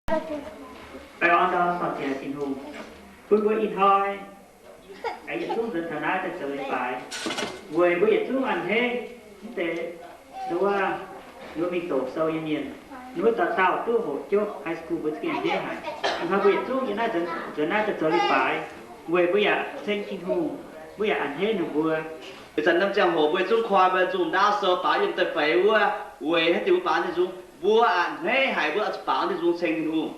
Baengh orn ndau sortv jiex Tin-Hungh bun mbuo ih hnoi aengx yietc zungv nzuonx taux naaiv daaih zoux leiz-baaix, weic mbuo yietc zungv a'hneiv mv deix wuov, wuov mingh doqc sou nyei mienh, wuov dauh dauh duqv hoqc jopv high school mbuo za'gengh a'hneiv haic. Ih hnoi mbuo yietc zungv yiem naaiv nzuonx, nzuonx naaiv daaih zoux leiz-baaix, weic mbuo yaac ceng Tin-Hungh, mbuo yaac a'hneiv ninh mbuo. Ih zanc norm ziangh hoc mbuo yietc zungv koi mbuo nzung ndaauv sou baaux yiem da'feix wuov, weic haaix diuc mbuo baaux Tin-Hungh, mbuo a'hneiv haic, mbuo oix zuqc baaux Tin-Hungh ceng Tin-Hungh.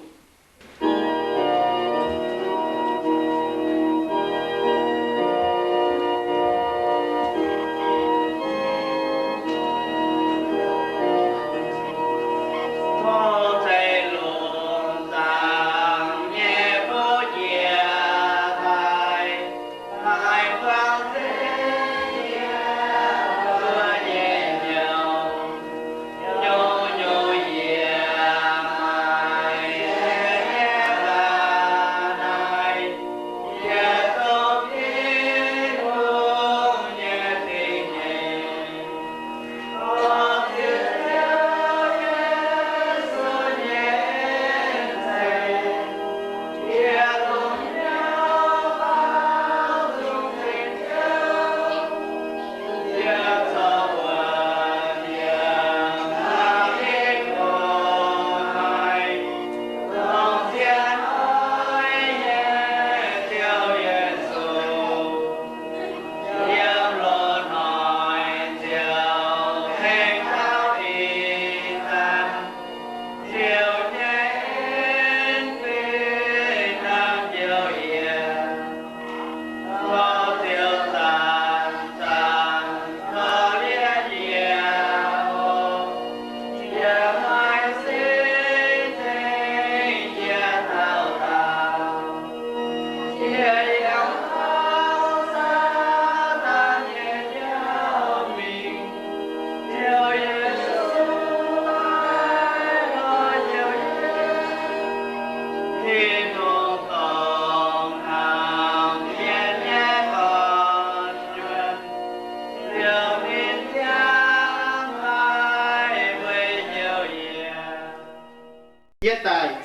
Yietv daaih,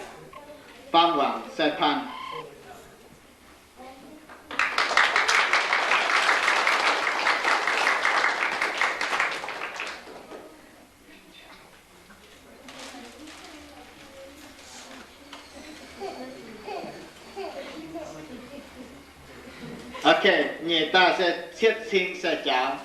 Faam Wangc sai-panh. Ok, nyeic daaih se Cietv Cing sai-jaaux.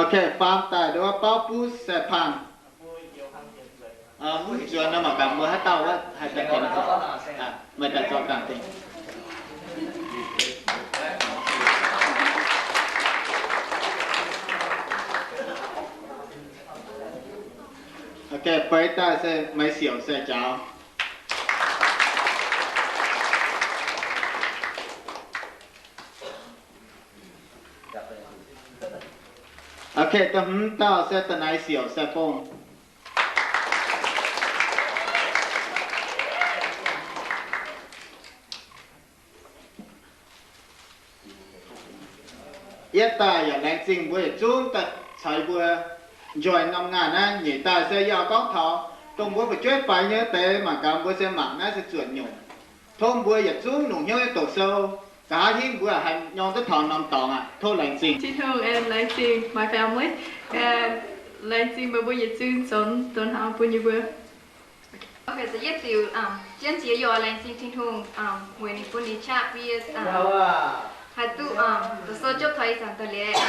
Ok, faam daaih nduov Bauv Buv sai-panh. Mv zuonx nor mangc gaax mbuo haaix dauh wuov haih daaih tengx. Meih daaih zorqv ganh dingc. Ok, feix daaih se Meix Siouc sai-jaaux. Ok, da'hmz dauh se Da'naix Siouc sai-bung. Yietv daaih yaac laengz zingh mbuo yietc zungv daaih caux mbuo njoih norm ngaih naaiv. Nyeic daaih se yie oix gorngv taux dongh mbuo fu'jueiv faix nyei wuov deix, mangc gaax mbuo se mangc naaiv se zuotc nyungc. Tov mbuo yietc zungv longc hnyouv nyei doqc sou, nqa'haav hingv mbuo haih nyorng duqv taux norm dorngx aqv. Tov laengz zingh. Tin-Hungh, amen, laengz zingh my family, and laengz zingh meih mbuo yietc zungv zoux donx hnaangx bun yie mbuo. Ok, da'yietv diuc, jienv jiex yie oix laengz zingh Tin-Hungh weic ninh bun ninh qaqv bun yie haih duqv doqc sou jopv taux ih zanc daaih liuz.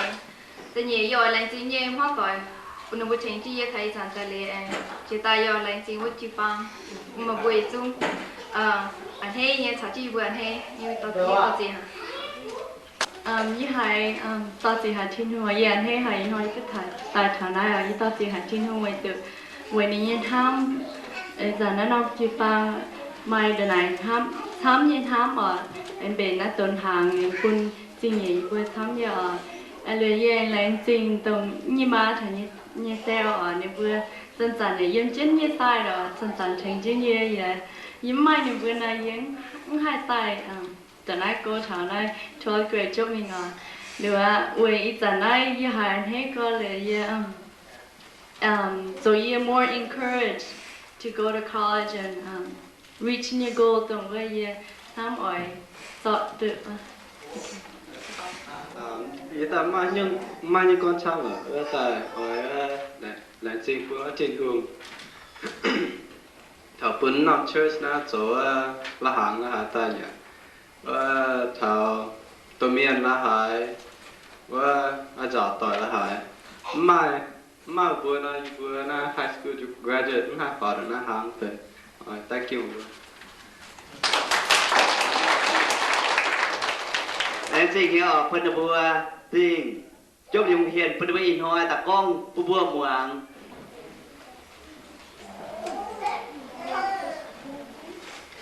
Da'nyeic yie oix laengz zingh yie nyei hmuangv doic, bun ninh mbuo tengx jienv yie taux ih zanc daaih liuz. Jiex daaih yie oix laengz zingh wuov jiu-baang, bun meih mbuo yietc zungv a'hneiv nyei caux jienv yie mbuo a'hneiv nyei dorh ziex hnangv. Yie haiz dorh ziex haic Tin-Hungh, yie a'hneiv haic ih hnoi yie duqv daaih taux naaiv oc. Yie dorh ziex haic Tin-Hungh weic zuqc weic ninh nyei hnamv, ih zanc naaiv norm jiu-baang maaih ndongc naaic hnamv, camv nyei hnamv oc, aengx mbenc naaiv donx hnaangx bun zingh nyeic yie mbuo camv nyei oc. Liuz yie aengx laengz zingh dongh yie maa taux nyei sou oc, ninh mbuo zanc-zanc yaac yiem jienv yie daaih oc, zanc-zanc tengx jienv yie. Yie, yie mv maaih ninh mbuo naaic yie mv haih daaih Da'naaiv go taux naaiv twelfth grade jopv mingh oc. Liuz aqv, weic ih zanc naaiv yie haiz a'hneiv gorx liuz yie, um, um, so yie more encouraged to go to college and, um, reach nyei goal dongh wuov yie hnamv oix zorqv duqv. Yie daaih maiv maaih nyungc, maiv maaih nyungc gorngv camv oc. Wuov daaih oix laengz zingh bun wuov Tin-Hungh taux bun norm church naaiv zoux wuov la'hnaangx la'haaix daaih yaac wuov taux domh mienh la'haaix, wuov a'nzaauc doic la'haaix, mv maaih, mv maaih mbuo nor, yie mbuo naaiv high school graduate mv haih faaux ndongc naaiv hnaangx deix. Thank you. Laengz zingh nyei oc, bun ninh mbuo zingh jopv yungz hienh bun ninh mbuo ih hnoi daaih gorngv bun mbuo muangx.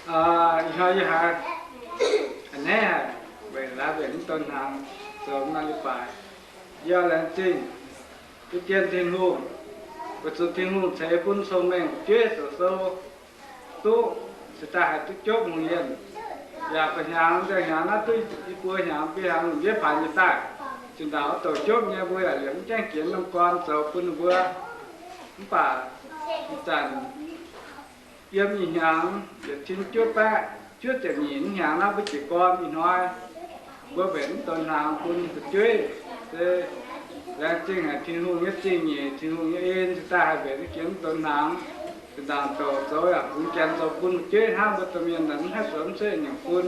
Ih hnoi yie haiz a'hneiv haic, weic laaix mbenc mv donx hnaangx zoux norm leiz-baaix. Yie laengz zingh duqv dien Tin-Hungh, weic zuqc Tin-Hungh ceix bun cong-mengh fu'jueiv doqc sou duqv, cingx daaih haih duqv jopv hungh yienh. Yaac ba'hnyangx nzengc hnyangx naaiv duqv i buo hnyangx biei hnyangx lungh ndiev paanx nyei daaih, zinh ndaangc oix douc jopv nyei mbuo yaac liemh mv gaengh jienv norm gorn zoux bun ninh mbuo. Mv baac ih zanc yiem ih hnyangx yietc cin juov baeqv juov ziepc nyeic hnyangx naaiv mbuo jiez gorn ih hnoi mbuo mbenc mv donx hnaangx bun fu'jueiv. Se laengz zingh haic Tin-Hungh nyei zingh nyeic, Tin-Hungh nyei en, cingx daaih haih mbenc duqv jiex mv donx hnaangx. Zinh ndaangc douc zoux yaac fungx janx zoux bun fu'jueiv hnangv, mbuo domh mienh naaic mv haih zoux mv cuotv nyungc bun.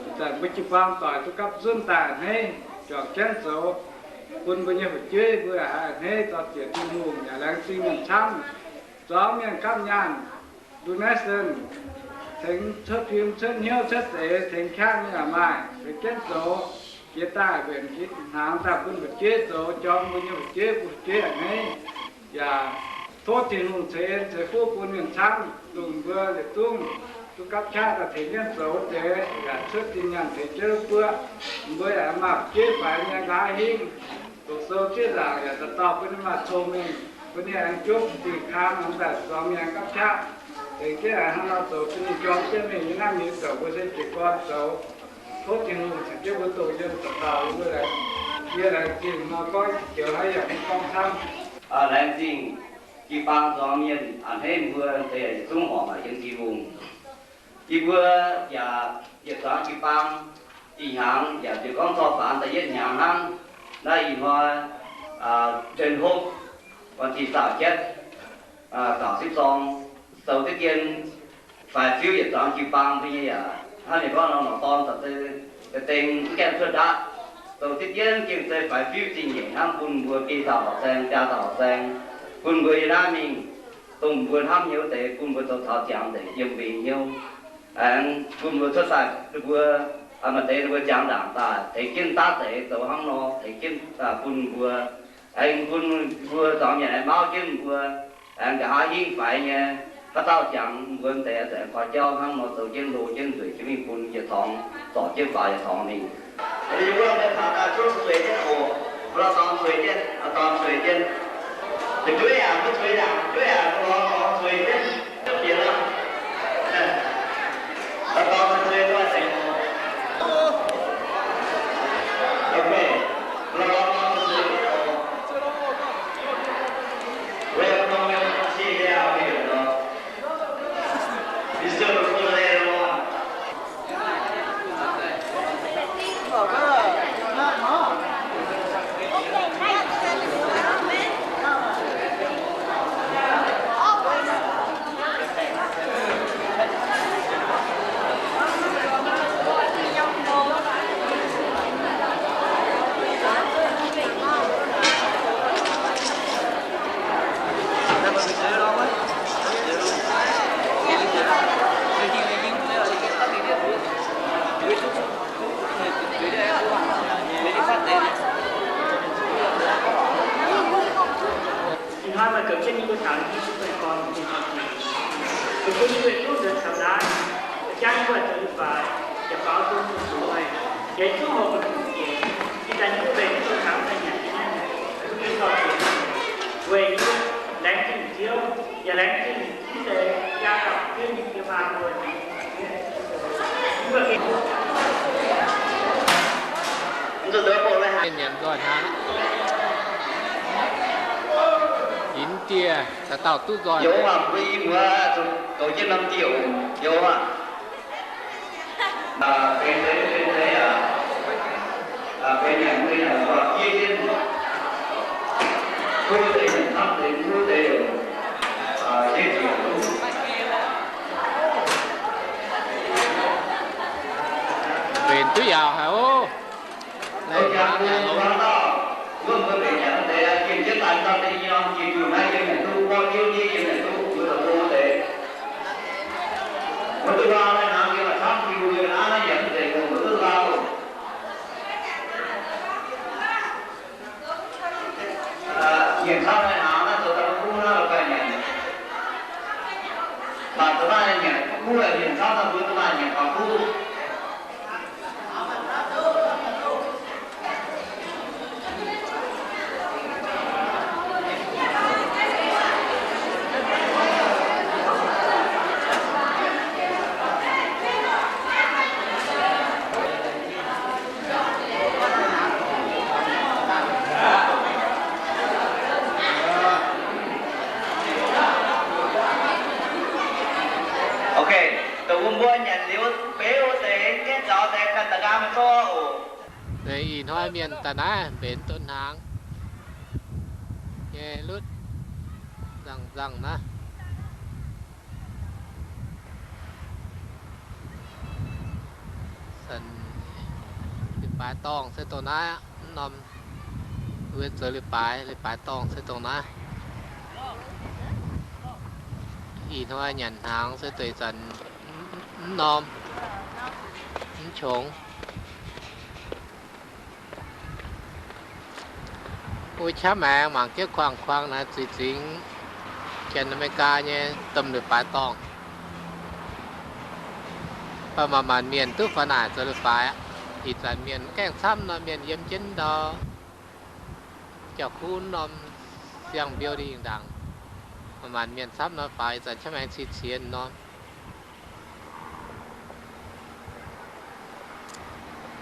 Ih zanc mbuo jiu-baang doic duqv gapv nzunv daaih a'hneiv juangc jienv zoux bun mbuo nyei fu'jueiv, mbuo yaac haih a'hneiv zorqv ziec Tin-Hungh. Yaac laengz zingh mienh camv, zuangx mienh gapv nyaanh, donation, tengx cuotv fim, cuotv hnyouv, cuotv za'eix, tengx qaqv nyei yaac maaih, ceix jienv zoux, jiex daaih mbenc jiex hnaangx daaih bun fu'jueiv zoux, jorm mbuo nyei fu'jueiv, bun fu'jueiv a'hneiv. Yaac tov Tin-Hungh ceix en ceix fuqv bun mienh camv, dongh mbuo yietc zungv duqv gapv qaqv daaih tengx jienv zoux wuov deix, yaac cuotv zinh nyaanh tengx jienv wuov buoqv. Mbuo yaac maaih fu'jueiv faix nyei nqa'haav hingv, doqc sou zieqv nzaangc yaac dauh dauh bun ninh maaih cong-mengh, bun ninh aengx jopv dingh kang, aengx daaih zuangx mienh gapv qaqv, tengx jienv aengx hnangv nor zoux bun ninh jorm jienv mingh. Yie naaiv mingh zoux mbuo se jiez gorn zoux. Tov Tin-Hungh ceix jienv mbuo dongh yiem dauh dauh yie laengz zingh nor gorngv joux haaix yaac mv gorngv camv. Laengz zingh jiu-baang zuangx mienh a'hneiv mbuo deix yietc zungv horpc haic yiem Tin-Hungh. Yie mbuo yaac yietc zuangx jiu-baang ih hnyangx yaac ziouc gorngv corc faanx da'yietv hnyangx hnangv. Naaiv ih hnoi jen hopv, วันที่สามสิบเจ็ด, สามสิบสอง, zoux deix dien faix fiuv yietc zuangx jiu-baang mbuo nyei yaac hnangv ninh gorngv nor, norqc dorn za'gengh deix deng mv gaengh cuotv ndaatv. Zoux deix dien gengh se faix fiuv zingh nyeic hnangv, bun mbuo biei dauh horqc saeng, biaa dauh horqc saeng, bun mbuo yiem naaiv mingh, dongh mbuo hnamv nyei wuov deix, bun mbuo zoux taux ziangx deix yiem mbeix hnyouv. Aengx bun mbuo cuotv daaih, ninh mbuo maaih deix ninh mbuo ziangx ndaangc daaih tengx jienv daav deix zoux hnangv nor, tengx jienv bun mbuo. Aengx bun mbuo zuangx mienh aengx mauv jienv mbuo, aengx nqa'haav hingv faix nyei. Haaix dauh ziangx mbuo deix aengx koi jauv hnangv nor zoux jienv, hlo jienv, nzueic jienv mingh bun yietc torngx zorc jienv faaux yietc torngx mingh. Liuz wuov mbuo taux daaih zungv zueiz jienv oc. Mbuo lorz dorngx zueiz jienv, lorz dorngx zueiz jienv. Fu'jueiv yaac mbuo zueiz ndaangc, fu'jueiv yaac mbuo lorz dorngx zueiz jienv. Bieqc lorz, lorz dorngx zueiz zueiz mbuo deix oc. Okay, lorz dorngx zueiz zueiz mbuo oc. Wei mbuo nor mbuo se liaa mbuo yietc nor. Mbuo se mbuo laeh lorz. Ih hnoi maaih gaax jienv nyei mbuo taux Yesu daaih gorn mbuo nyei gorn-diex. Mbuo bun mbuo duqv nzuonx caux naaiv, jangv mbuo zoux leiz-baaix, yaac baaux nzung bun zuqc meih, yaac zungv hoqc mbuo duqv jiex. Ih zanc yie mbuo mbenc mv dongh hnaangx daaih nyanc nyei naaiv, mbuo gengh dorh jiex weic yie mbuo laengz zingh Ziouv, yaac laengz zingh mv deix jaa dauh jienv nyei maa mbuo. Mbuo gengh Nyanc nzoih hnangv. Yinz dieh dauh dauh duqv nzoih. Mbenc duqv yaauc haic oc. Nyiemc camv lai hnaangx naaiv zoux daaih mv kuv naaiv la'guaih nyanc. Mv baac zoux maaih nyanc mv kuv, nyiemc camv naaiv mbuo zoux maaih nyanc mv kuv. Ok, dongh wuov mbuo nyanc liuz beu wuov deix gaengh zaux deix ganh da'nqaang maiv zorqv oc. Ih hnoi mienh daaih naaiv mbenc donx hnaangx nyei lutv nzangc-nzangc naaiv. Leiz-baaix dorngh se dongh naaiv aqv. Mv norm, weic zoux leiz-baaix, leiz-baaix dorngh se dongh naaiv. Ih hnoi nyanc hnaangx se deix zanc mv norm, mv qongx. Wuov qaqv maengx mangc jienv kuangx-kuangx naaiv zuiz zingx Janx America nyei domh leiz-baaix dorngh. Mv baac maanc-maanc mienh duqv faaux naaic zoux leiz-baaix aqv. Ih zanc mienh mv gaengh camv nor, mienh yiem jienv ndau jauv-kuv norm siang-mbiou dingh ndaangc. Maanc-maanc mienh camv nor faaux, ih zanc qaqv maengx ciex-ciex norm.